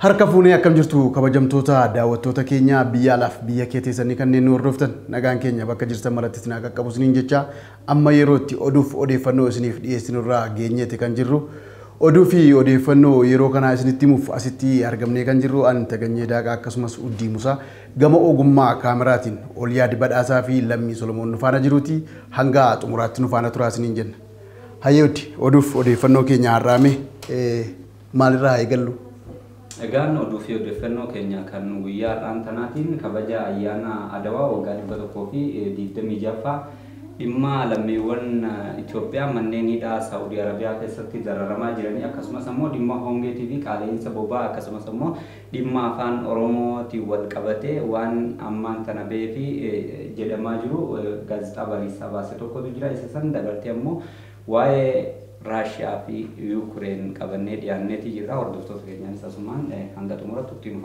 Harka fuunee akkam jirtu kabajamtoota daawwattoota keenya biyya alaaf biyya kee teessanii kanneen nu hordoftan, nagaan keenya bakka jirtan maratti isin haa qaqqabu isiniin jecha, amma yeroo itti oduuf odeeffannoo isiniif dhiyeessinurraa geenyeeti kan jirru. Oduu fi odeeffannoo yeroo kanaa isinitti himuuf asitti argamnee kan jirru ani Taganyee Daaqaa akkasumas Uddii Musaa, gama ogummaa kaameraatiin ol yaadi badhaasaa fi Lammii Solomoon nu faana jiruuti, hanga xumuraatti nu faana turaa isiniin jenna. Hayyooti, oduuf odeeffannoo keenya har'aame maalirraa haa eegallu? Egaan oduu fi odeeffannoo keenya kan guyyaa har'aan tanaatiin kabaja ayyaana Adawaa waggaa 126ffaa, dhimma lammiiwwan Itoophiyaa manneen hidhaa Saa'udii Arabiyaa keessatti dararamaa jiranii, akkasumas ammoo dhimma hongeetii fi qaala'insa boba'aa, akkasumas ammoo dhimma afaan Oromootiin wal qabatee waan ammaan tana bahee fi jedhamaa jiru gaazexaa Bariisaa baase tokkotu jira. Isa san dabartee ammoo waa'ee Raashiyaa fi Yuukireen qabannee dhiyaanneeti jirra. Hordoftoota keenyaanis asumaan hanga xumura turtii nu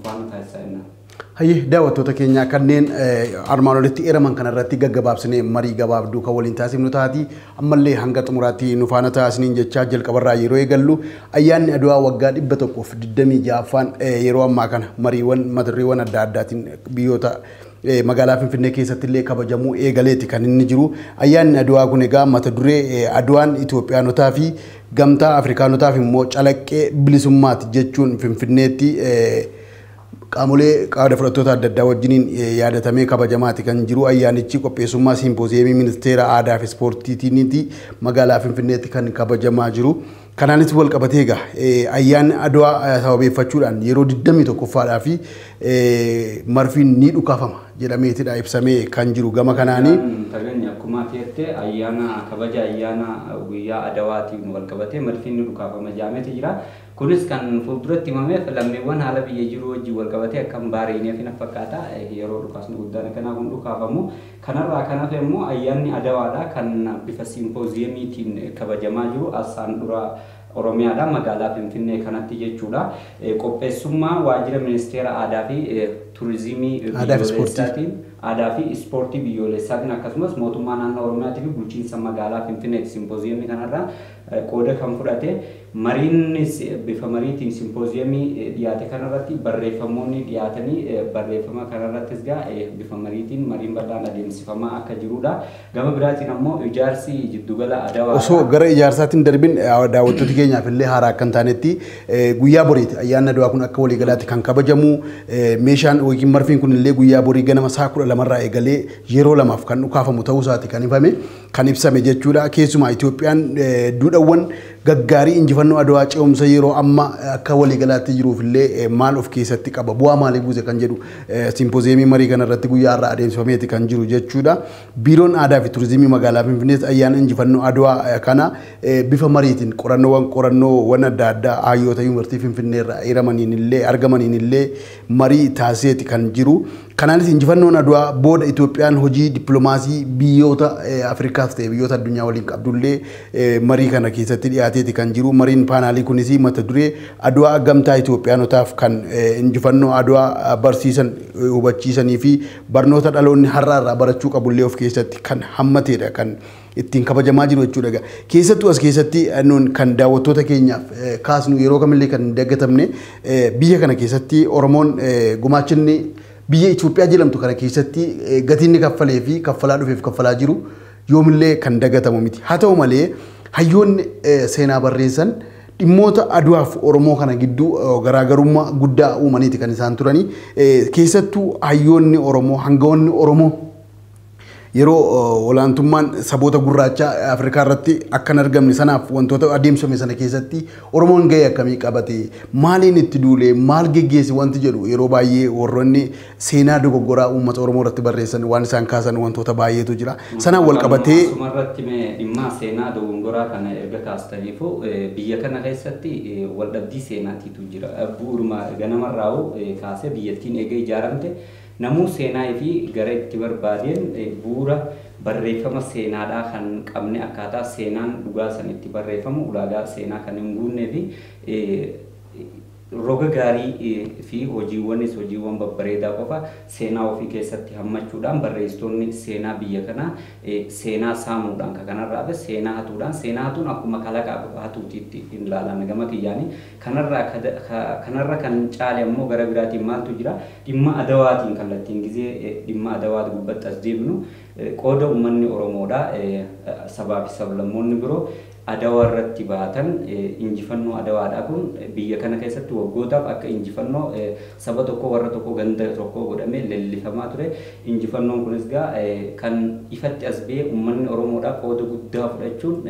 faana taasisaa jenna. Hayyee, daawwattoota keenya, kanneen armaan olitti eeraman kanarratti gaggabaabsinee marii gabaabduu kan waliin taasifnu taati, ammallee hanga xumuraatti nu faana taasisaniin jechaa, jalqabarraa yeroo eegallu ayyaanni Adwaa waggaa 126ffaan yeroo ammaa kana mariiwwan mata dureewwan adda addaatiin biyyoota magaalaa Finfinnee keessatti illee kabajamuu eegaleeti kan inni jiru. Ayyaanni Adwaa kun egaa mata duree "Adwaan Itoophiyaanotaa fi gamtaa Afrikaanotaaf immoo calaqqee bilisummaati" jechuun Finfinneetti qaamolee qooda fudhattoota adda addaa wajjiniin yaadatamee kabajamaati kan jiru. Ayyaanichi qopheessummaa siimpooziyeemii ministeera aadaa fi ispoortiitiiniiti magaalaa Finfinneetti kan kabajamaa jiru. Kanaanis wal qabatee egaa ayyaanni Adwaa sababeeffachuudhaan yeroo 21ffaadhaa fi marfiin ni dhukaafama jedhameetidha ibsamee kan jiru gama kanaanii. Taganya, akkuma ati jette, ayyaana kabaja ayyaana guyyaa Adawaatiin wal qabatee marfiin ni dhukaafama jedhameeti jira. Kunis kan fuulduratti himameef lammiiwwan haala biyya jiru wajjin wal qabatee akka hin baariineef na fakkaata yeroo dhukaasni guddaan akkanaa kun dhukaafamu. Kanarraa kan hafe immoo ayyaanni Adawaadha kan bifa siimpooziyeemiitiin kabajamaa jiru asaan dura Oromiyaadha magaalaa Finfinnee kanatti jechuudha. Qopheessummaa waajjira ministeera aadaa fi turizimii biyyoolessaatiin, aadaa fi ispoortii biyyoolessaatiin, akkasumas mootummaa naannoo Oromiyaatii fi bulchiinsa magaalaa Finfinneeti siimpooziyeemii kanarraa qooda kan fudhate. Mariinnis bifa mariitiin siimpooziyeemii dhiyaate kanarratti barreeffamoonni dhiyaatanii, barreeffama kanarrattis gaa bifa mariitiin mariin bal'aan adeemsifamaa akka jirudha. Gama biraatiin ammoo ijaarsi jiddugala Adawaa. Osoo gara ijaarsaatiin darbin, daawwattoota keenyaaf illee haaraa akka hin taanetti, guyyaa boriiti ayyaanni Adawaa kun akka waliigalaatti kan kabajamu. Meeshaan yookiin marfiin kun illee guyyaa borii ganama sa'a 12rraa eegalee yeroo lamaaf kan dhukaafamu ta'uu isaati kan ifame, kan ibsame jechuudha. Keessumaa Itoophiyaan duudhawwan gaggaarii injifannoo Adawaa ce'umsa yeroo amma akka waliigalaatti jiruuf illee maal of keessatti qaba, bu'aa maalii buuse kan jedhu siimpooziyeemii marii kanarratti guyyaa har'aa adeemsifameeti kan jiru jechuudha. Biiroon aadaa fi turizimii magaalaa Finfinnees ayyaana injifannoo Adawaa kana bifa mariitiin qorannoowwan adda addaa hayyoota yuunivarsiitii Finfinnee irraa eeramaniin illee argamaniin illee marii taasiseeti kan jiru. Kanaanis injifannoon Adwaa booda Itoophiyaan hojii dippiloomaasii biyyoota Afrikaas ta'e biyyoota addunyaa waliin qabdullee marii kana keessatti dhiyaateeti kan jiru. Mariin paanaalii kunis mata duree "Adwaa gamtaa Itoophiyaanotaaf kan injifannoo Adwaa barsiisan, hubachiisanii fi barnoota dhaloonni har'a irraa barachuu qabullee of keessatti kan hammatedha kan ittiin kabajamaa jiru jechuudha. Keessattuu as keessatti nuun kan daawwattoota keenyaaf kaasnu, yeroo kamillee kan hin dagatamne, biyya kana keessatti Oromoon gumaachinni biyya Itoophiyaa jedhamtu kana keessatti gatiin inni kaffalee fi kaffalaa dhufeef kaffalaa jiru yoomillee kan dagatamu miti. Haa ta'u malee, hayyoonni seenaa barreessan dhimmoota Adwaaf Oromoo kana gidduu garaagarummaa guddaa uumaniiti kan isaan turanii. Keessattuu hayyoonni Oromoo, hangawoonni Oromoo yeroo olaantummaan saboota gurraachaa Afrikaa irratti akka hin argamne sanaaf wantoota adeemsifame sana keessatti Oromoon gahee akkamii qabate, maaliin itti duule, maal geggeesse wanti jedhu yeroo baay'ee warroonni seenaa dogoggoraa uummata Oromoo irratti barreessan waan isaan kaasan wantoota baay'eetu jira. Sanaan wal qabatee. Asumarratti mee dhimma seenaa dogongoraa kana erga kaastaniifu, biyya kana keessatti waldhabdii seenaatiitu jira. Bu'uuruma ganamarraa'u kaasee biyyattiin eega ijaaramte namuu seenaa fi gara itti barbaadeen bu'uura barreeffama seenaadhaa kan qabne, akkaataa seenaan dhugaa san itti barreeffamu ulaagaa seenaa kan hin guunnee fi Roga gaarii fi hojiiwwanis hojiiwwan babbareedaa qofa seenaa ofii keessatti hammachuudhaan barreessitoonni seenaa biyya kanaa seenaa saamuudhaan kan kanarraa hafe seenaa hatuudhaan seenaa hatuun akkuma kalaqaa hatuutiitti hin ilaalan gama kiyyaanii kanarra kan caale ammoo gara biraatiin maaltu jira dhimma adawaatiin kallattiin gizee dhimma adawaati gubbatti as deebinu qooda uummanni Oromoodha sabaa fi sablammoonni biroo adawaa irratti baatan injifannoo adawaadha kun biyya kana keessatti waggootaaf akka injifannoo saba tokko warra tokko ganda tokko godhamee leellifamaa ture. Injifannoon kunis gaa kan ifatti as ba'ee uummanni Oromoodha qooda guddaa fudhachuun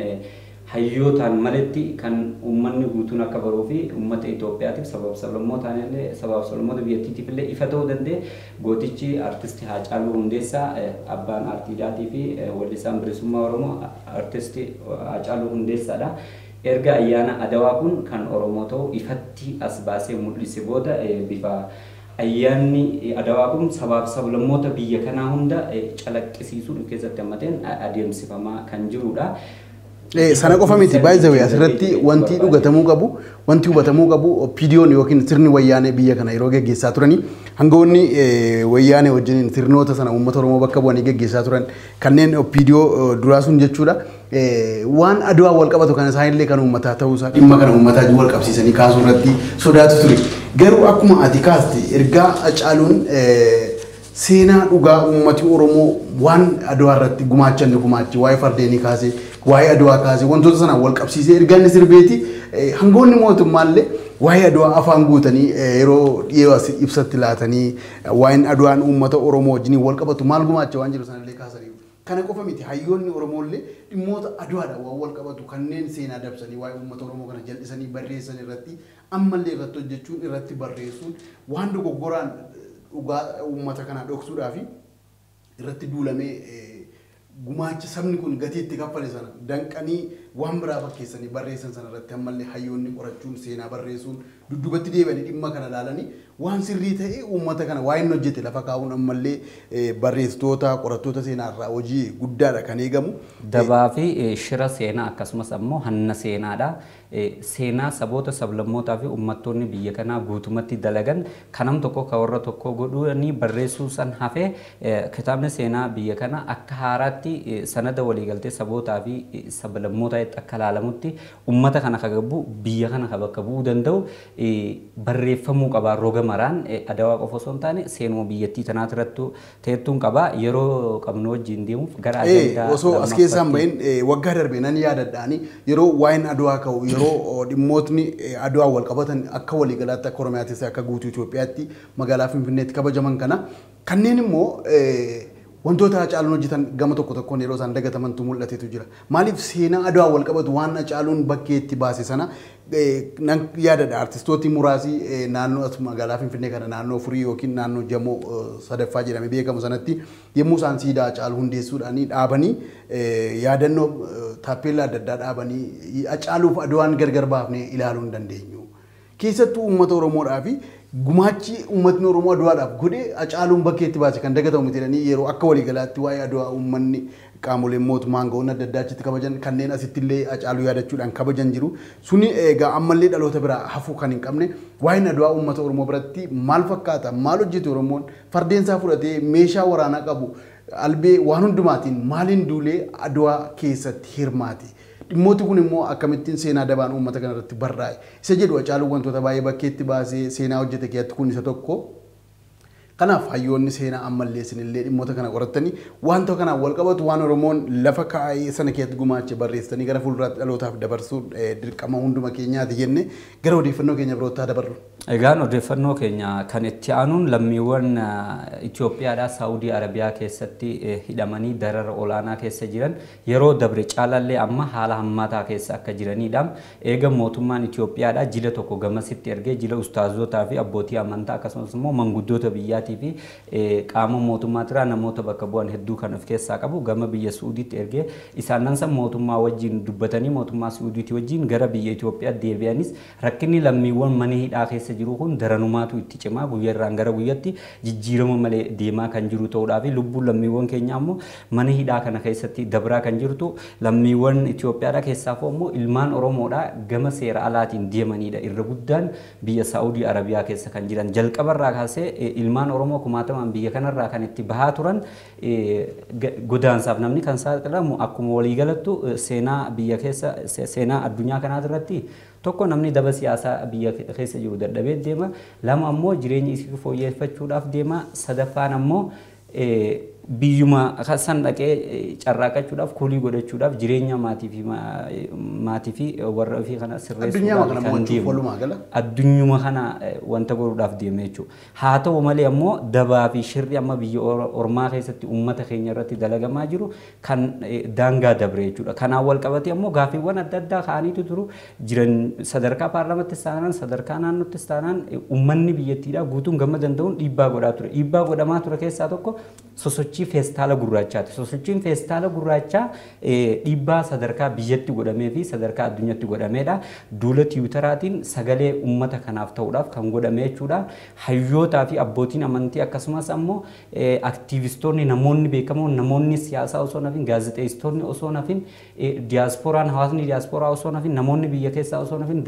hayyootaan maletti kan uummanni guutuun akka baruu fi uummata Itoophiyaatiif sabaaf sablammootaan illee sabaaf sablammoota biyyattiitiif illee ifa ta'uu danda'e gootichi artisti Haacaaluu Hundeessaa abbaan aartiidhaatii fi weellisaan bilisummaa Oromoo artisti Haacaaluu Hundeessaadha. Erga ayyaana adawaa kun kan Oromoo ta'u ifatti as baasee mul'ise booda bifa ayyaanni adawaa kun sabaaf sablammoota biyya kanaa hunda calaqqisiisuun of keessatti hammateen adeemsifamaa kan jirudha. Sana qofa miti baay'ee asirratti wanti dhugatamuu qabu wanti hubatamuu qabu OPDO'n yookiin sirni wayyaanee biyya kana yeroo geggeessaa turanii hangafoonni wayyaanee wajjin sirnoota sana uummata Oromoo bakka bu'anii geggeessaa turan kanneen OPDO duraa sun jechuudha. Waan adawaa wal qabatu kana isaanillee kan uummataa ta'uusaa dhimma kana uummataa wal qabsiisanii kaasuu irratti sodaatu ture. Garuu akkuma ati kaaste ergaa Hacaaluun seenaa dhugaa uummati Oromoo waan adawaa irratti gumaachan gumaachi waa'ee fardeenii kaasee waa'ee adawaa kaasee wantoota sana wal qabsiisee ergaa inni sirbeeti hangoonni mootummaallee waa'ee adawaa afaan guutanii yeroo dhiyoo as ibsatti laatanii waa'een adawaan uummata Oromoo wajjin wal qabatu maal gumaacha waan jiru sanallee kaasanii. Kana qofa miti hayyoonni Oromoollee dhimmoota adawaadhaan waan wal qabatu kanneen seenaa dabsanii waa'ee uummata Oromoo kana jal'isanii barreessan irratti ammallee irratti hojjechuun irratti barreessuun waan dogoggoraan dhugaa uummata kanaa dhoksuudhaa fi irratti duulamee gumaacha sabni kun gatii itti kaffale sana danqanii waan biraa fakkeessanii barreessan sana irratti ammallee hayyoonni qorachuun seenaa barreessuun dudduubatti deebi'anii dhimma kana ilaalanii waan sirrii ta'e uummata kana waa inni hojjete lafa kaa'uun ammallee barreessitoota qorattoota seenaa irraa hojii guddaadha kan eegamu. Dabaa fi shira seenaa akkasumas ammoo hanna seenaadha. Seenaa saboota sablammootaa fi uummattoonni biyya kanaa guutumatti dalagan kanam tokko ka warra tokko godhanii barreessuu san hafee kitaabni seenaa biyya kanaa akka haaraatti sanada waliigaltee sabootaa fi sablammootaa akka ilaalamutti uummata kana ka gabbu biyya kana ka bakka bu'uu danda'u barreeffamuu qaba roga maraan adawaa qofa osoo hin taane seenuma biyyattii tanaati irratti teettuun qaba yeroo qabnu wajjin deemuuf gara ajandaa osoo as keessaa hin bahin waggaa darbe nan yaadadhaani yeroo waa'een adawaa ka'u yeroo dhimmootni adawaa wal qabatan akka waliigalaatti akka Oromiyaattis akka guutuu Itoophiyaatti magaalaa Finfinneetti kabajaman kana kanneen immoo wantoota Hacaaluun hojjetan gama tokko tokkoon yeroo isaan dagatamantu mul'ateetu jira. Maaliif seenaa adawaa wal qabatu waan Hacaaluun bakkee itti baase sana nan yaadadha artistooti muraasi naannoo as magaalaa Finfinnee kana naannoo Furii yookiin naannoo Jamoo sadaffaa jedhamee beekamu sanatti yommuu isaan siidaa Hacaaluu hundeessuudhaan dhaabanii yaadannoo taappeellaa adda addaa dhaabanii Hacaaluuf adawaan gargar baafnee ilaaluu hin dandeenyu. Keessattuu uummata Oromoodhaa fi gumaachi uummatni Oromoo adawaadhaaf godhe Hacaaluun bakkee itti baase kan dagatamu miti jedhanii yeroo akka waliigalaatti waa'ee adawaa uummanni qaamoleen mootummaa aangawoonni adda addaa achitti kabajan kanneen asitti illee Hacaaluu yaadachuudhaan kabajan jiru. Suni egaa ammallee dhaloota biraa hafuu kan hin qabne waa'een adawaa uummata Oromoo biratti maal fakkaata maal hojjete Oromoon fardeensaa fudhatee meeshaa waraanaa qabu albee waan hundumaatiin maaliin duulee adawaa keessatti hirmaate. Dhimmooti kun immoo akkamittiin seenaa dabaan uummata kana irratti barraa'e. Isa jedhu Hacaaluun wantoota baay'ee bakkeetti baasee seenaa hojjete keessatti kun isa tokko. Kanaaf hayyoonni seenaa ammallee isinillee dhimmoota kana qorattanii wanta kanaan wal qabatu waan Oromoon lafa kaa'ee sana keessatti gumaache barreessanii gara fuulduraatti dhalootaaf dabarsuun dirqama hunduma keenyaati jenne gara odeeffannoo keenya birootti dabarru. Egaan odeeffannoo keenya kan itti aanuun lammiiwwan Itoophiyaadhaa Saawudii Arabiyaa keessatti hidhamanii darara olaanaa keessa jiran yeroo dabre caalallee amma haala hammaataa keessa akka jiranidha. Eega mootummaan Itoophiyaadhaa jila tokko gamasitti ergee jila ustaazotaa fi abbootii amantaa akkasumas immoo manguddoota biyyaatii fi qaama mootummaatirraa namoota bakka bu'an hedduu kan of keessaa qabu gama biyya Suudiitti ergee isaan san mootummaa wajjin dubbatanii mootummaa Suudiitti wajjin gara biyya Itoophiyaa deebi'anis rakkinni lammiiwwan mana hidhaa keessa jiru kun daranumaatu itti cimaa guyyaarraan gara guyyatti jijjiirama malee deemaa kan jiru ta'uudhaa fi lubbuun lammiiwwan keenya ammoo mana hidhaa kana keessatti dabraa kan jirtu lammiiwwan Itoophiyaadha keessaafuu ammoo ilmaan Oromoodha gama seera alaatiin deemanidha. Irra guddaan biyya Saa'udii Arabiyaa keessa kan jiran jalqabarraa kaasee ilmaan Oromoo kumaatamaan biyya kanarraa kan itti bahaa turan godaansaaf namni kan saaxilamu akkuma waliigalattu seenaa biyya keessa seenaa addunyaa kanaa irratti tokko namni daba siyaasaa biyya keessa jiru dadhabee deema, lama ammoo jireenya isii fooyyeffachuudhaaf deema, sadaffaan ammoo biyyuma san dhaqee carraaqachuudhaaf kulii godhachuudhaaf jireenya maatii fi warra ofii kana sirreessuudhaaf kan deemu. Addunyuma kana wanta godhuudhaaf deeme jechuudha. Haa ta'u malee ammoo dabaa fi shirri amma biyya ormaa keessatti uummata keenya irratti dalagamaa jiru kan daangaa dabre jechuudha. Kanaan wal qabatee ammoo gaaffiiwwan adda addaa ka'aniitu turu jiran sadarkaa paarlaamattis taanaan sadarkaa naannottis taanaan uummanni biyyattiidhaa guutuun gama danda'uun dhiibbaa godhaa ture. Dhiibbaa godhamaa ture keessaa tokko sosochii feestaala gurraachaati. Sosochiin feestaala gurraachaa dhiibbaa sadarkaa biyyatti godhamee fi sadarkaa addunyaatti godhameedha. Duula tiwiitaraatiin sagalee uummata kanaaf ta'uudhaaf kan godhame jechuudha. Hayyootaa fi abbootiin amantii akkasumas ammoo aktiivistoonni namoonni beekamoon namoonni siyaasaa osoo nafin gaazexeessitoonni osoo nafin diyaaspooraan hawaasni diyaaspooraa osoo nafin namoonni biyya keessaa osoo nafin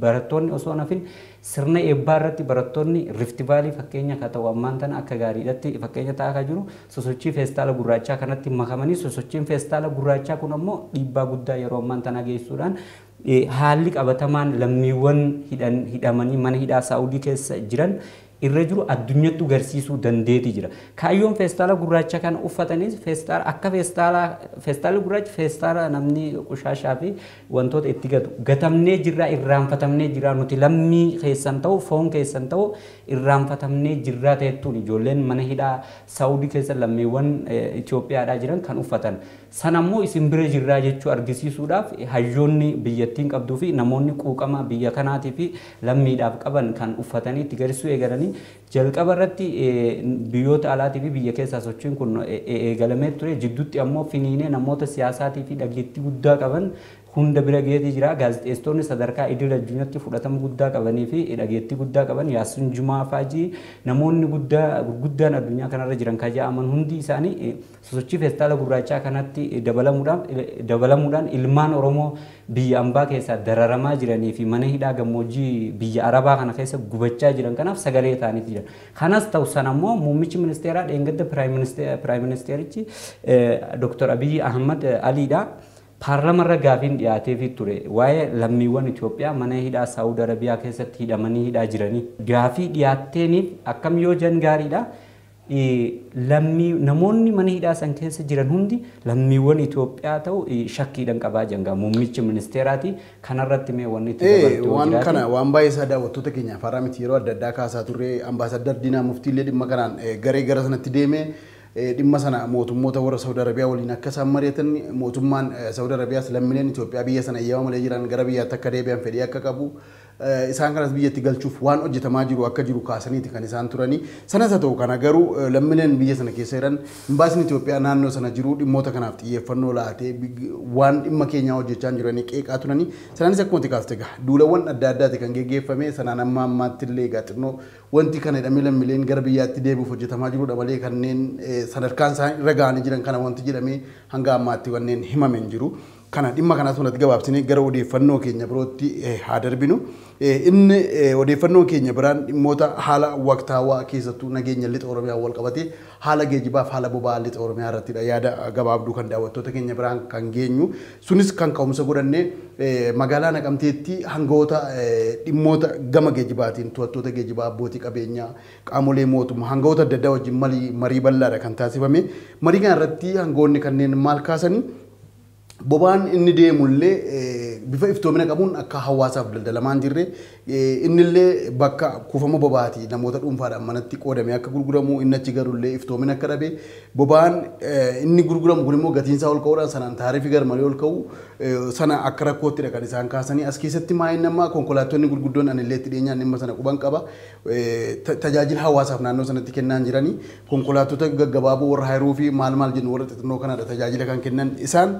barattoonni osoo nafin sirna eebbaa irratti barattoonni Rift Valley fakkeenya akka ta'u ammaan tana akka gaariidhatti fakkeenya ta'aa kan jiru sosochii feestaala gurraachaa kanatti makamanii sosochiin feestaala gurraachaa kun ammoo dhiibbaa guddaa yeroo ammaan tana geessuudhaan haalli qabatamaan lammiiwwan hidhamanii mana hidhaa Saa'udii keessa jiran irra jiru addunyatti agarsiisuu dandeetii jira. Kaayyoon feestaala gurraacha kana uffatanis feestaala akka feestaalli gurraachi feestaala namni qushaashaa fi wantoota itti gatu gatamnee jirraa irraanfatamnee jirraa nuti lammii keessan ta'u foon keessan ta'u irraanfatamnee jirraa ta'ettuun ijoolleen mana hidhaa Saa'udii keessa lammiiwwan Itoophiyaadhaa jiran kan uffatan. Sanammoo isin bira jirraa jechuu argisiisuudhaaf hayyoonni biyyattiin qabduu fi namoonni quuqama biyya kanaatii fi lammiidhaaf qaban kan uffatanii itti garsiisuu eegalanii jalqaba irratti biyyoota alaatii fi biyya keessaa sochiin kun eegalamee ture. Jidduutti ammoo finiinee namoota siyaasaatii fi dhageettii guddaa qaban hunda bira geetii jira. Gaazexeessitoonni sadarkaa idil addunyaatti fudhatama guddaa qabanii fi dhageettii guddaa qaban Yaasuun Jumaa Faajii namoonni gurguddaan addunyaa kanarra jiran kan jedhaman hundi isaanii sosochii feestaala gurraachaa kanatti dabalamuudhaan ilmaan Oromoo biyya ambaa keessaa dararamaa jiranii fi mana hidhaa gammoojjii biyya Arabaa kana keessa gubachaa jiran kanaaf sagalee ta'aniiti jiran. Kanas ta'u sana ammoo muummichi ministeeraa dheengadda piraayim ministeerichi Dr. Abiyyi Ahmad Aliidha. Paarlaamarra gaafiin dhiyaateefii ture waa'ee lammiiwwan Itoophiyaa mana hidhaa Saa'ud Arabiyaa keessatti hidhamanii hidhaa jiranii. Gaafii dhiyaatteeniif akkam yoo jan gaariidha. Namoonni mana hidhaa san keessa jiran hundi lammiiwwan Itoophiyaa ta'u shakkiidhaan qabaa jiran muummichi ministeeraati. Kanarratti mee wanni itti dabaltu waan kana waan baay'ee isaa daawwattoota keenyaaf haaraa miti yeroo adda addaa kaasaa turre ambaasaddar Diinaa Muftii illee dhimma kanaan garee gara sanatti deemee dhimma sana mootummoota warra Saawud Arabiyaa waliin akka isaan mari'atan mootummaan Saawud Arabiyaas lammiileen Itoophiyaa biyya sana eeyyama malee jiran gara biyyaatti akka deebi'an fedhii akka qabu isaan kanas biyyatti galchuuf waan hojjetamaa jiru akka jiru kaasaniiti kan isaan turanii. Sanas haa ta'u kana garuu lammiileen biyya sana keessa jiran imbaasiin Itoophiyaa naannoo sana jiru dhimmoota kanaaf xiyyeeffannoo laatee waan dhimma keenyaa hojjechaa jiranii qeeqaa turanii. Sanaanis akkuma kaaste egaa duulawwan adda addaati kan geggeeffame sanaan amma ammaatti illee egaa xinnoo wanti kana hidhamee lammiileen gara biyyaatti deebi'uuf hojjetamaa jirudha malee kanneen sadarkaan isaan irra ga'anii jiran kana wanti jedhamee hanga ammaatti wanneen himame hin jiru. Kana dhimma kanas walitti gabaabsinee gara odeeffannoo keenya birootti haa darbinu. Inni odeeffannoo keenya biraan dhimmoota haala waqtaawaa keessattuu nageenya lixa Oromiyaa wal qabatee haala geejibaaf haala boba'aa lixa Oromiyaa irrattidha yaada gabaabduu kan daawwattoota keenya biraan kan geenyu. Sunis kan ka'umsa godhannee magaalaa Naqamteetti hangawoota dhimmoota gama geejibaatiin to'attoota geejibaa abbootii qabeenyaa qaamolee mootummaa hangawoota adda addaa wajjin marii bal'aadha kan taasifame. Marii kana irratti hangawoonni kanneen maal kaasanii boba'aan inni deemullee bifa iftoomina qabuun akka hawaasaaf daldalamaa hin jirre innillee bakka kuufama boba'aati namoota dhuunfaadhaan manatti qoodamee akka gurguramu inni achi garullee iftoomina akka dhabe boba'aan inni gurguramu kun immoo gatiinsaa ol ka'uudhaan sanaan taarifii garmalee ol ka'u sana akka rakkoottidha kan isaan kaasanii as keessatti maa'in nama konkolaattonni gurguddoon anillee itti dhiyeenyaan dhimma sana quban qaba tajaajila hawaasaaf naannoo sanatti kennaan jiranii konkolaattota gaggabaaboo warra hayruu fi maal maal jennu warra xixinnoo kanadha tajaajila kan kennan isaan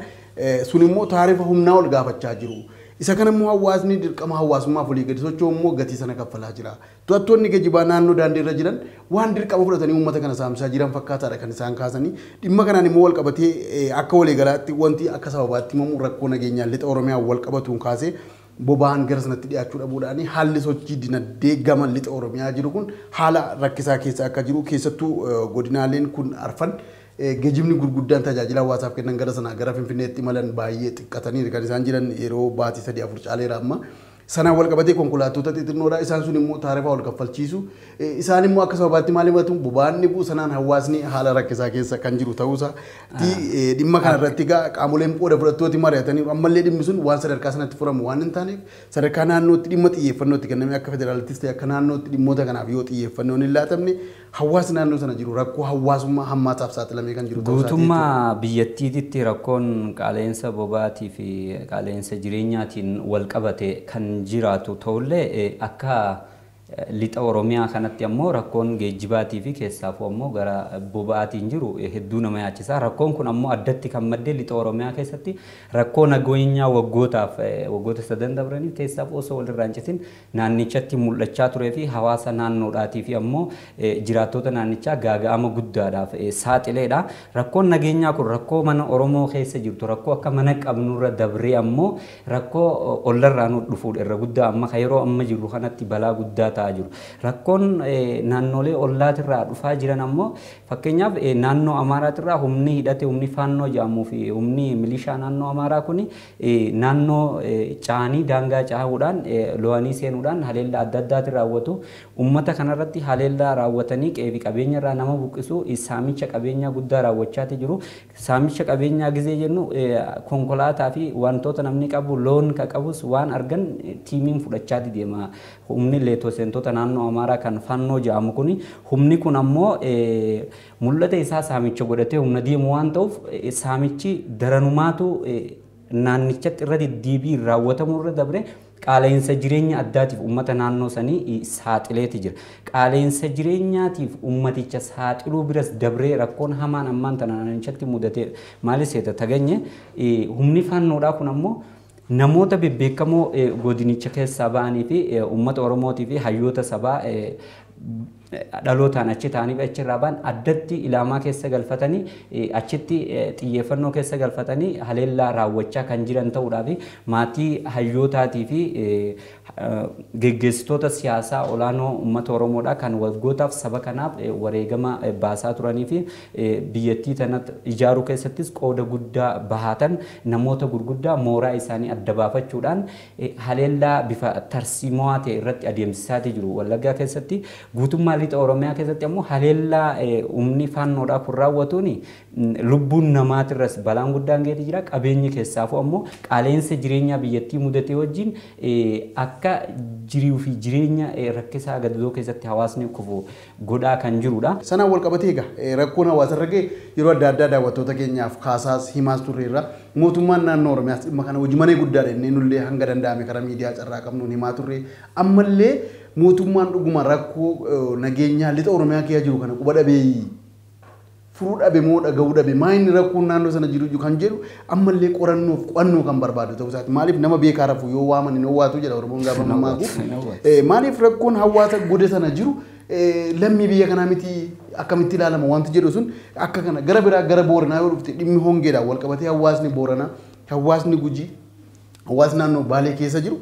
sun immoo taarifa humnaa ol gaafachaa jiru. Isa kana immoo hawaasni dirqama hawaasummaaf olii gadi socho'u immoo gatii sana kaffalaa jira. To'attoonni geejjibaa naannoo daandii irra jiran waan dirqama fudhatanii uummata kana saamsaa jiran fakkaataadha kan isaan kaasanii. Dhimma kanaan immoo wal qabatee akka waliigalaatti wanti akka sababaatti himamu rakkoo nageenyaa lixa Oromiyaa wal qabatuun kaasee boba'aan gara sanatti dhiyaachuu dhabuudhaan haalli sochii dinagdee gama lixa Oromiyaa jiru kun haala rakkisaa keessa akka jiru keessattuu godinaaleen kun arfan geejjibni gurguddaan tajaajila hawaasaaf kennan gara sanaa gara Finfinneetti imalan baay'ee xiqqatanii kan isaan jiran yeroo baatii 3-4 caaleera amma. Sanaan wal qabatee konkolaattota xixinnoodha. Isaan sun immoo taarifaa ol kaffalchiisu. Isaan immoo akka sababaatti maal himatu boba'aan dhibuu sanaan hawaasni haala rakkisaa keessa kan jiru ta'uusaa dhimma kana irratti egaa qaamoleen qooda fudhattooti mari'atanii ammallee dhimmi sun waan sadarkaa sanatti furamu waan hin taaneef sadarkaa naannootti dhimma xiyyeeffannootti kenname akka federaalittis ta'e akka naannootti dhimmoota kanaaf yoo xiyyeeffannoon hin laatamne hawaasni naannoo sana jiru rakkoo hawaasummaa hammaataaf saaxilamee kan jiru ta'uusaa. Guutummaa biyyattiitti rakkoon qaala'insa boba'aatii fi qaala'insa jireenyaatiin wal qabate kan jiraatu ta'ullee akka lixa Oromiyaa kanatti ammoo rakkoon geejjibaatii fi keessaafuu ammoo gara boba'aatiin jiru hedduu nama yaachisa. Rakkoon kun ammoo addatti kan maddee lixa Oromiyaa keessatti rakkoo nageenyaa waggootaaf waggoota sadan dabraniif keessaaf osoo walirraa hin citin naannichatti mul'achaa turee fi hawaasa naannoodhaatii fi ammoo jiraattota naannichaa gaaga'ama guddaadhaaf saaxileedha. Rakkoon nageenyaa kun rakkoo mana Oromoo keessa jirtu rakkoo akka mana qabnurra dabree ammoo rakkoo ollarraa nu dhufuudha irra guddaa amma yeroo amma jirru kanatti balaa guddaa ta'aa jiru. Rakkoon naannolee ollaatirraa dhufaa jiran ammoo fakkeenyaaf naannoo Amaaraatirraa humni hidhate humni faannoo jedhamuu fi humni milishaa naannoo Amaaraa kuni naannoo caanii daangaa caahuudhaan lo'anii seenuudhaan haleellaa adda addaatiin raawwatu. Uummata kanarratti haleellaa raawwatanii qe'ee fi qabeenyarraa nama buqqisu saamicha qabeenyaa guddaa raawwachaati jiru. Saamicha qabeenyaa gizee jennu konkolaataa fi wantoota namni qabu loon ka qabus waan argan tiimiin fudhachaati deema. Humni leetoo seentota naannoo Amaaraa kan faannoo jedhamu kuni humni kun ammoo mul'ata isaa saamicha godhatee humna deemu waan ta'uuf saamichi daranumaatu naannichatti irra deddeebii raawwatamuu irra dabre qaala'insa jireenya addaatiif uummata naannoo sanii saaxileeti jira. Qaala'insa jireenyaatiif uummaticha saaxiluu biras dabree rakkoon hamaan ammaan tana naannichatti mudate maalis seeta taganyee humni faannoodhaa kun ammoo namoota bebbeekamoo godinicha keessaa ba'anii fi uummata Oromootii fi hayyoota sabaa dhalootaan achi ta'anii achirraa ba'an addatti ilaamaa keessa galfatanii achitti xiyyeeffannoo keessa galfatanii haleellaa raawwachaa kan jiran ta'uudhaa fi maatii hayyootaatii fi geggeessitoota siyaasaa olaanoo uummata Oromoodhaa kan waggootaaf saba kanaaf wareegama baasaa turanii fi biyyattii tana ijaaruu keessattis qooda guddaa bahatan namoota gurguddaa mooraa isaanii adda baafachuudhaan haleellaa bifa tarsiimoo ta'e irratti adeemsisaatii jiru. Wallaggaa keessatti guutummaa lixa Oromiyaa keessatti ammoo haleellaa humni faannoodhaa kun raawwatuun lubbuun namaatirras balaan guddaan geeti jira. Qabeenyi keessaafuu ammoo qaala'insa jireenyaa biyyattii mudatee wajjin akka jiruu fi jireenya rakkisaa gadadoo keessatti hawaasni kufu godhaa kan jirudha. Sanaan wal qabatee egaa rakkoon hawaasa irra ga'e yeroo adda addaa daawwattoota keenyaaf kaasaas himaas turreerra. Mootummaan naannoo Oromiyaas dhimma kana hojii manee guddaadha inni nullee hanga danda'ame karaa miidiyaa carraa qabnuun himaa turre. Ammallee mootummaan dhuguma rakkoo nageenyaa lixa Oromiyaa keessa jiru kana quba dhabeeyyii furuu dhabe moo dhaga'uu dhabe maa inni rakkoon naannoo sana jiru kan jedhu ammallee qorannoof qo'annoo kan barbaadu ta'uu isaati. Maaliif nama beekaa rafu yoo waaman hin owwaatu jedha Oromoon gaafa mammaaku. Maaliif rakkoon hawaasa goda sana jiru lammii biyya kanaa miti akkamitti ilaalama wanti jedhu sun akka kana gara biraa gara Booranaa yoo dhufte dhimmi hongeedhaan wal qabatee hawaasni Booranaa hawaasni Gujii hawaasni naannoo Baalee keessa jiru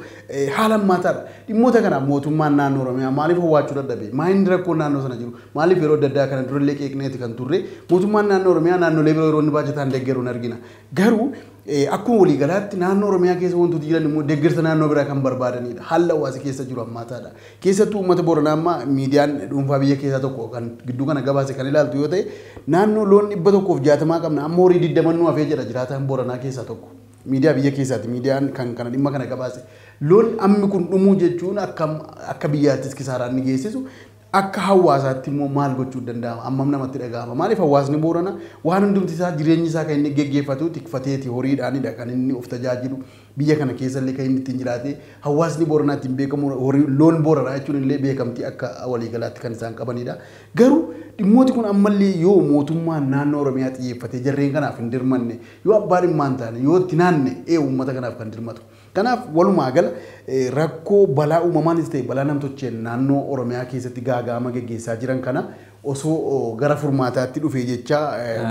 haala hammaataadha. Dhimmoota kana mootummaan naannoo Oromiyaa maaliif hawwaachuu dadhabe? Maa inni rakkoon naannoo sana jiru? Maaliif yeroo adda addaa kana durallee qeeqneeti kan turre? Mootummaan naannoo Oromiyaa naannolee biroo yeroo inni baajataan deeggaru hin argina. Garuu akkuma waliigalaatti naannoo Oromiyaa keessa wantooti jiran immoo deeggarsa naannoo biraa kan barbaadanidha. Haalli hawaasa keessa jiru hammaataadha. Keessattuu uummata Booranaa amma miidiyaan dhuunfaa biyya keessaa tokko kan gidduu kana gabaase kan ilaaltu yoo ta'e naannoo loon 160 qabna amma horii 20 nu hafee jira jiraataan Booranaa keessaa tokko. Miidiyaa biyya keessaati miidiyaan kan kana dhimma kana gabaase. Loon ammi kun dhumuu jechuun akka biyyaattis kisaaraan ni geessisu akka hawaasaatti immoo maal gochuu danda'ama ammam namatti dhaga'ama. Maaliif hawaasni Booranaa waan hundumti isaa jireenyi isaa kan inni geggeeffatu tikfateeti horiidhaanidha kan inni of tajaajilu. Biyya kana keessa illee kan inni ittiin jiraate hawaasni Booranaa ittiin beekamu loon Booranaa jechuun illee beekamtii akka waliigalaatti kan isaan qabanidha. Garuu dhimmooti kun ammallee yoo mootummaan naannoo Oromiyaa xiyyeeffatee jarreen kanaaf hin dirmanne, yoo abbaa dhimmaa hin taane, yoo itti naanne uummata kanaaf kan dirmatu. Kanaaf walumaa gala rakkoo balaa uumamaanis ta'e balaa namtolcheen naannoo Oromiyaa keessatti gaaga'ama geggeessaa jiran kana osoo gara furmaataatti dhufe jecha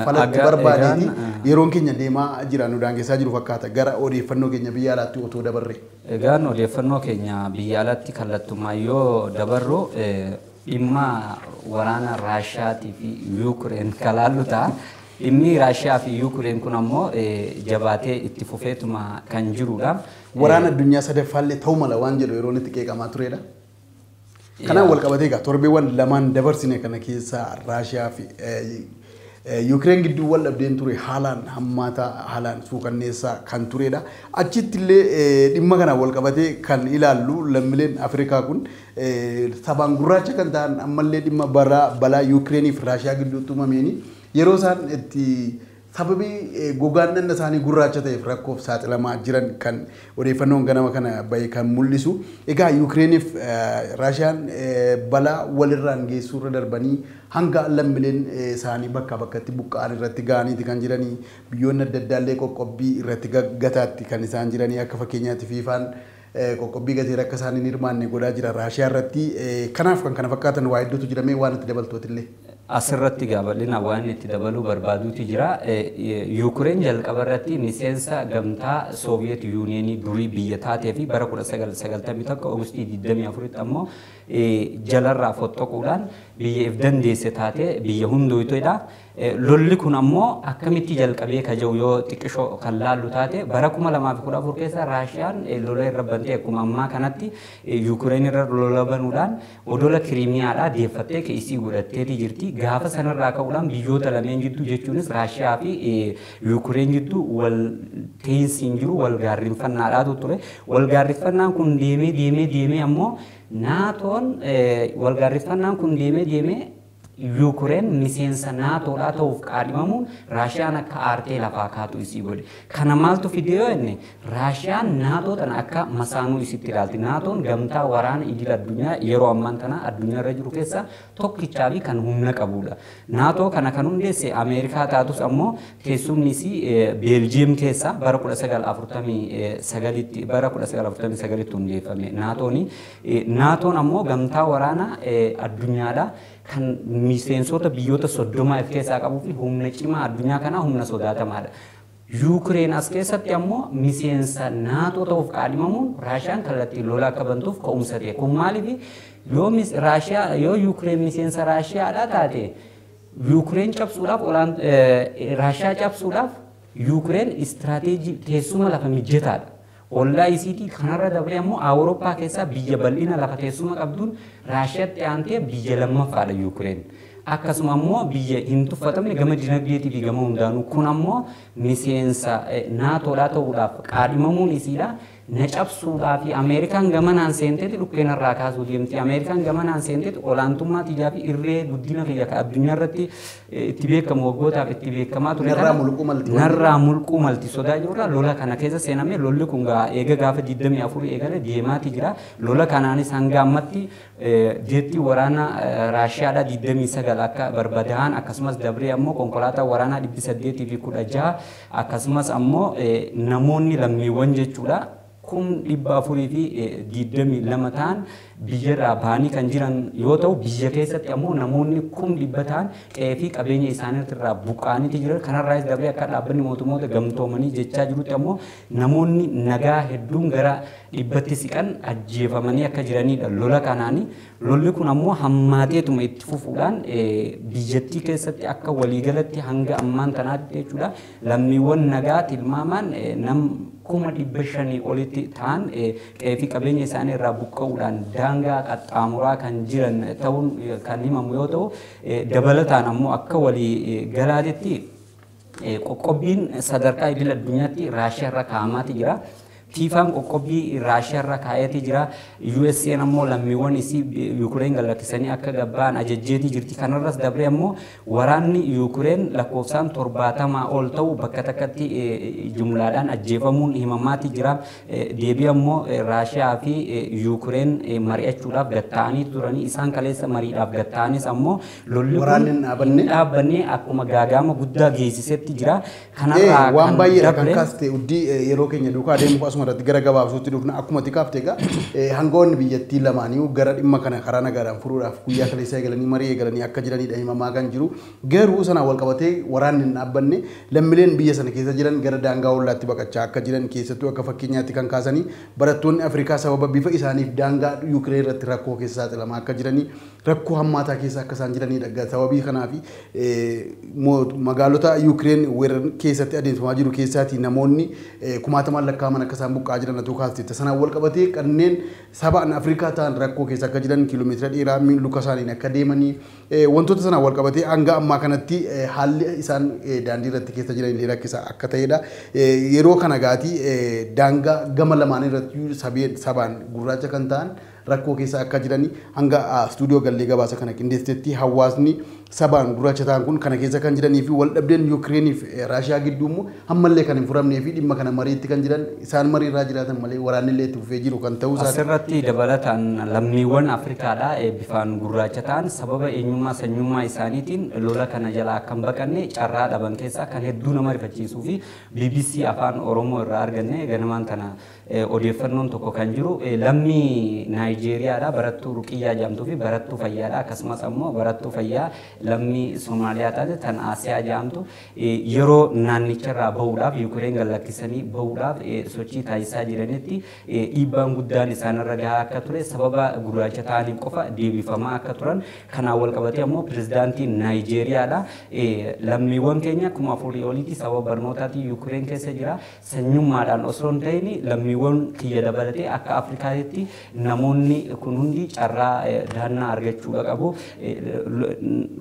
falatti barbaadeeti yeroon keenya deemaa jira nu daangessaa jiru fakkaata gara odeeffannoo keenya biyya alaatti otoo dabarre. Egaan odeeffannoo keenya biyya alaatti kallattumaan yoo dabarru dhimma waraana Raashiyaatii fi Yuukireen kalaallu ta'a. Dhimmi Raashiyaa fi Yuukireen kun ammoo jabaatee itti fufeetuma kan jirudha. Waraana addunyaa sadaffaallee ta'uu mala waan jedhu yeroon itti qeeqamaa turedha. Kanaan wal qabatee egaa torbeewwan lamaan dabarsine kana keessa Raashiyaa fi Yuukireen gidduu wal dhabdeen ture haalaan hammaataa haalaan suukanneessaa kan turedha. Achitti illee dhimma kanaan wal qabatee kan ilaallu lammiileen Afrikaa kun sabaan gurraacha kan ta'an ammallee dhimma balaa Yuukireenii fi Raashiyaa gidduutti uumameeni yeroo isaan itti sababii gogaan dhanna isaanii gurraacha ta'eef rakkoof saaxilamaa jiran kan odeeffannoon ganama kana bahe kan mul'isu. Egaa Yuukireeniif Raashiyaan balaa walirraan geessuu irra darbanii hanga lammiileen isaanii bakkaa bakkatti buqqa'an irratti ga'aniiti kan jiranii biyyoonni adda addaa illee qoqqobbii irratti gataatti kan isaan jiranii akka fakkeenyaatti fiifaan qoqqobbii gateera akka isaan hin hirmaanne godhaa jira Raashiyaa irratti. Kanaaf kan kana fakkaatan waa hedduutu jiramee waan itti dabaltootillee. Asirratti bal'ina waan itti dabaluu barbaaduutu jira. Yuukireen jalqaba irratti miseensa gamtaa Sooviyeet Yuuniyeenii durii biyya taatee fi bara 1991 Oogustii 24 ammoo jalarraa fottoquudhaan biyya if dandeesse taatee biyya hundoytedha. Lolli kun ammoo akkamitti jalqabee ka jiru yoo xiqqishoo kan laallu taate bara 2014 keessa Raashiyaan lola irra bantee akkuma ammaa kanatti Yuukireen irra lola banuudhaan odola Kiriimiyaadhaa deeffattee isii godhatteeti jirti. Gaafa sanarraa ka'uudhaan biyyoota lameen jidduu jechuunis Raashiyaa fi Yuukireen jidduu wal teensi hin jiru wal gaarrinfannaadhaatu ture. Wal gaarriffannaan kun deemee deemee deemee ammoo naatoon wal gaarriffannaan kun deemee deemee Yuukireen miseensa naatoodhaa ta'uuf qaadhimamuun Raashiyaan akka aartee lafaa kaatu isii godhe. Kana maaltu fide yoo jenne Raashiyaan naatoo tana akka masaanuu isitti ilaalti. Naatoon gamtaa waraana idil addunyaa yeroo ammaan tana addunyaa irra jiru keessa tokkichaa fi kan humna qabudha. Naatoo kana kan hundeesse Ameerikaa taatus ammoo teessumni isii Beeljiyeem keessa bara 1949 bara 1949 hundeeffame naatooni. Naatoon ammoo gamtaa waraana addunyaadha. Kan miseensota biyyoota 30 of keessaa qabuu fi humna cimaa addunyaa kanaa humna sodaatamaadha. Yuukireen as keessatti ammoo miseensa naatoo ta'uuf qaadhimamuun Raashiyaan kallattii lola akka bantuuf ka'umsa ta'e. Kun maaliif yoo Raashiyaa yoo Yuukireen miseensa Raashiyaadhaa taate Yuukireen cabsuudhaaf olaan Raashiyaa cabsuudhaaf Yuukireen istiraateejii teessuma lafa mijataadha. Ollaa isiitii kanarra dabree ammoo Awurooppaa keessaa biyya bal'ina lafa teessuma qabduun Raashiyaatti aantee biyya lammaffaadha Yuukireen. Akkasuma ammoo biyya hin tuffatamne gama dinagdeetii fi gama hundaanuu kun ammoo miseensa naatoodhaa ta'uudhaaf qaadhimamuun isiidha. Na cabsuudhaa fi Ameerikaan gamanaan seenteeti dhukkeenarraa kaasuu deemti. Ameerikaan gamanaan seenteeti olaantummaa xiyyaa fi irree guddina kiyya kan addunyaa irratti itti beekamu waggootaaf itti beekamaa ture. Narraa mulquu malti. Narraa mulquu malti sodaa jirurraa lola kana keessa seenamee lolli kun eega gaafa 24 eegale deemaati jira. Lola kanaanis hanga ammatti jeettii waraana Raashiyaadhaa 29 akka barbadaa'an akkasumas dabree ammoo konkolaataa waraanaa 816 akkasumas ammoo namoonni lammiiwwan jechuudha. 422,000 ta'an biyyarraa bahanii kan jiran yoo ta'u biyya keessatti ammoo namoonni 100,000 ta'an qe'ee fi qabeenya isaaniirraa buqqa'aniiti jiran. Kanarraas dabree akka dhaabbanni mootummoota gamtoomanii jechaa jirutti ammoo namoonni nagaa hedduun gara 100tti siqan ajjeefamanii akka jiranidha lola kanaani. Lolli kun ammoo hammaateetuma itti fufuudhaan biyyattii keessatti akka waliigalatti hanga ammaan tanaatti jechuudha lammiiwwan nagaa tilmaamaan nam 500,000 olitti ta'an qe'ee fi qabeenya isaanii irraa buqqa'uudhaan daangaa qaxxaamuraa kan jiran ta'uun kan himamu yoo ta'u dabalataan ammoo akka walii galaatitti qoqqobbiin sadarkaa idil addunyaatti Raashiyaa irra kaa'amaati jira. FIFAn qoqqobbii Raashiyaa irra kaa'eeti jira. USA'n ammoo lammiiwwan isii Yukureen galakkisanii akka gabbaan ajajjeetii jirti. Kanarras dabree ammoo waraanni Yukureen lakkoofsaan 70 ol ta'u bakka takkatti jumlaadhaan ajjeefamuun himamaati jira. Deebii ammoo Raashiyaa fi Yukureen mari'achuudhaaf gatta'anii turanii isaan kaleessa mariidhaaf gatta'anis ammoo lolli kun hin dhaabbanne akkuma gaagaama guddaa geessisetti jira. Kanarraa waan baay'eedha kan kaaste uddii yeroo keenya duukaa adeemuuf asuma irratti gara gabaabsuutti dhufna akkuma xiqqaafte egaa hangoonni biyyattii lamaanii gara dhimma kana karaa nagaadhaan furuudhaaf guyyaa kaleessaa eegalanii marii eegalanii akka jiranidha himamaa kan jiru. Garuu sanaan wal qabatee waraanni hin dhaabbanne lammiileen biyya sana keessa jiran gara daangaa ollaatti baqachaa akka jiran keessattuu akka fakkeenyaatti kan kaasanii barattoonni Afrikaa sababa bifa isaaniif daangaa Yuukireen irratti rakkoo keessa saaxilamaa akka jiranii rakkoo hammaataa keessa akka isaan jiranidha. Sababii kanaaf magaalota Yuukireen weeran keessatti adeemsifamaa jiru keessaatii namoonni kumaatamaan lakkaa'aman akka isaan buqqa'aa jiran atuu kaastetta. Sanaan wal qabatee kanneen sabaan Afrikaa ta'an rakkoo keessa akka jiran kiiloomeetira dheeraa luka isaaniin akka deemanii wantoota sanaan wal qabatee hanga ammaa kanatti haalli isaan daandii irratti keessa jiran illee rakkisaa akka ta'edha. Yeroo kana gaatii daangaa gama lamaan irratti sabaan gurraacha kan ta'an rakkoo keessa akka jiranii hanga istuudiyoo gallee gabaasa kana qindeessetti hawaasni sabaan gurraacha ta'an kun kana keessa kan jiranii fi wal dhabdeen Yuukireenii fi Raashiyaa gidduu immoo ammallee kan hin furamnee fi dhimma kana mariitti kan jiran isaan marii irraa jiraatan malee waraanni illee itti fufee jiru kan ta'uu isaati. Asirratti dabalataan lammiiwwan Afrikaadhaa bifaan gurraacha ta'an sababa eenyummaa sanyummaa isaaniitiin lola kana jalaa akka hin baqanne carraa dhaban keessaa kan hedduu nama rifachiisuu fi BBC afaan Oromoo irraa arganne ganamaan tana odeeffannoon tokko kan jiru lammii Naayijeeriyaadha barattuu Ruqiyyaa jedhamtuu fi barattuu fayyaadha akkasumas ammoo barattuu fayyaa lammii Somaaliyaa taate tan Asiyaa jedhamtu yeroo naannicharraa bahuudhaaf Yuukireen galakkisanii bahuudhaaf sochii taasisaa jiranitti dhiibbaan guddaan isaanirra gahaa akka ture sababa gurraacha ta'aniif qofa deebifamaa akka turan kanaan wal qabatee ammoo pirezidaantiin Naayijeeriyaadha lammiiwwan keenya 4,000 olitti sababa barnootaatiin Yuukireen keessa jira sanyummaadhaan osoo hin ta'in lammiiwwan kiyya dabalatee akka Afrikaatti namoonni kun hundi carraa dahannaa argachuudha qabu.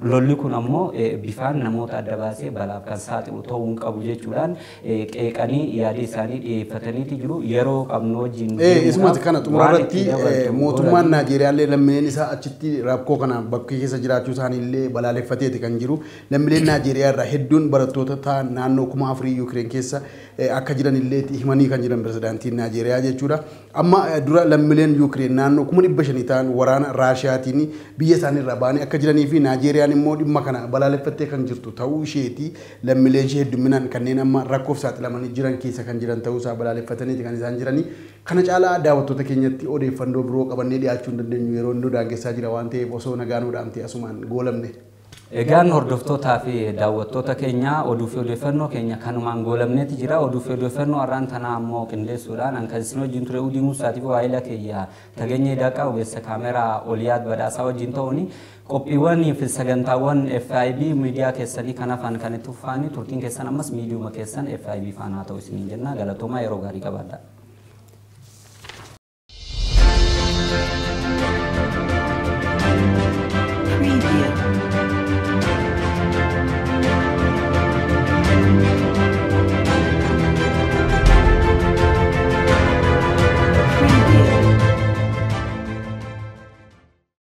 Lolli kun ammoo bifaan namoota adda baasee balaaf kan saaxilu ta'uu hin qabu jechuudhaan qeeqanii yaada isaanii dhiyeeffataniiti jiru. Yeroo qabnu wajjin Isumatti kana xumurarratti mootummaan Naayijeeriyaallee lammiileen isaa achitti rakkoo kana bakkee keessa jiraachuu isaaniillee balaaleffateeti kan jiru. Lammiileen Naayijeeriyaa irraa hedduun barattoota ta'an naannoo 4,000 Yuukireen keessa akka jiran illee himanii kan jiran pirezidaantiin Naayijeeriyaa jechuudha. Amma dura lammiileen Yuukireen naannoo 500,000 ta'an waraana Raashiyaatiin biyya isaanii irraa ba'anii akka jiranii fi Naayijeeriyaan immoo dhimma kana balaaleffattee kan jirtu ta'uu isheeti lammiileen ishee hedduminaan kanneen amma rakkoof saaxilamanii jiran keessa kan jiran ta'uu isaa balaaleffataniiti kan isaan jiranii. Kana caalaa daawwattoota keenyatti odeeffannoo biroo qabannee dhiyaachuu hin dandeenyu yeroo inni daangessaa jira waan ta'eef osoo nagaa nuu dhaamte asumaan goolamne. Egaan hordoftootaa fi daawwattoota keenya oduu fi odeeffannoo keenya kanumaan goolamneeti jira. Oduu fi odeeffannoo har'aan tanaa ammoo qindeessuudhaan an kan isin wajjin ture Udii Muusaatii fi waa'ila keeyya Tageenyee Daaqaa ogeessa kaameraa Oliyaad Badhaasaa wajjin ta'uun qophiiwwan fi sagantaawwan FIB miidiyaa keessanii kan hafan kan itti fufanii turtiin keessan ammas miidiyuma keessan FIB faana haa ta'u isiniin jenna. Galatoomaa yeroo gaarii qabaadhaa.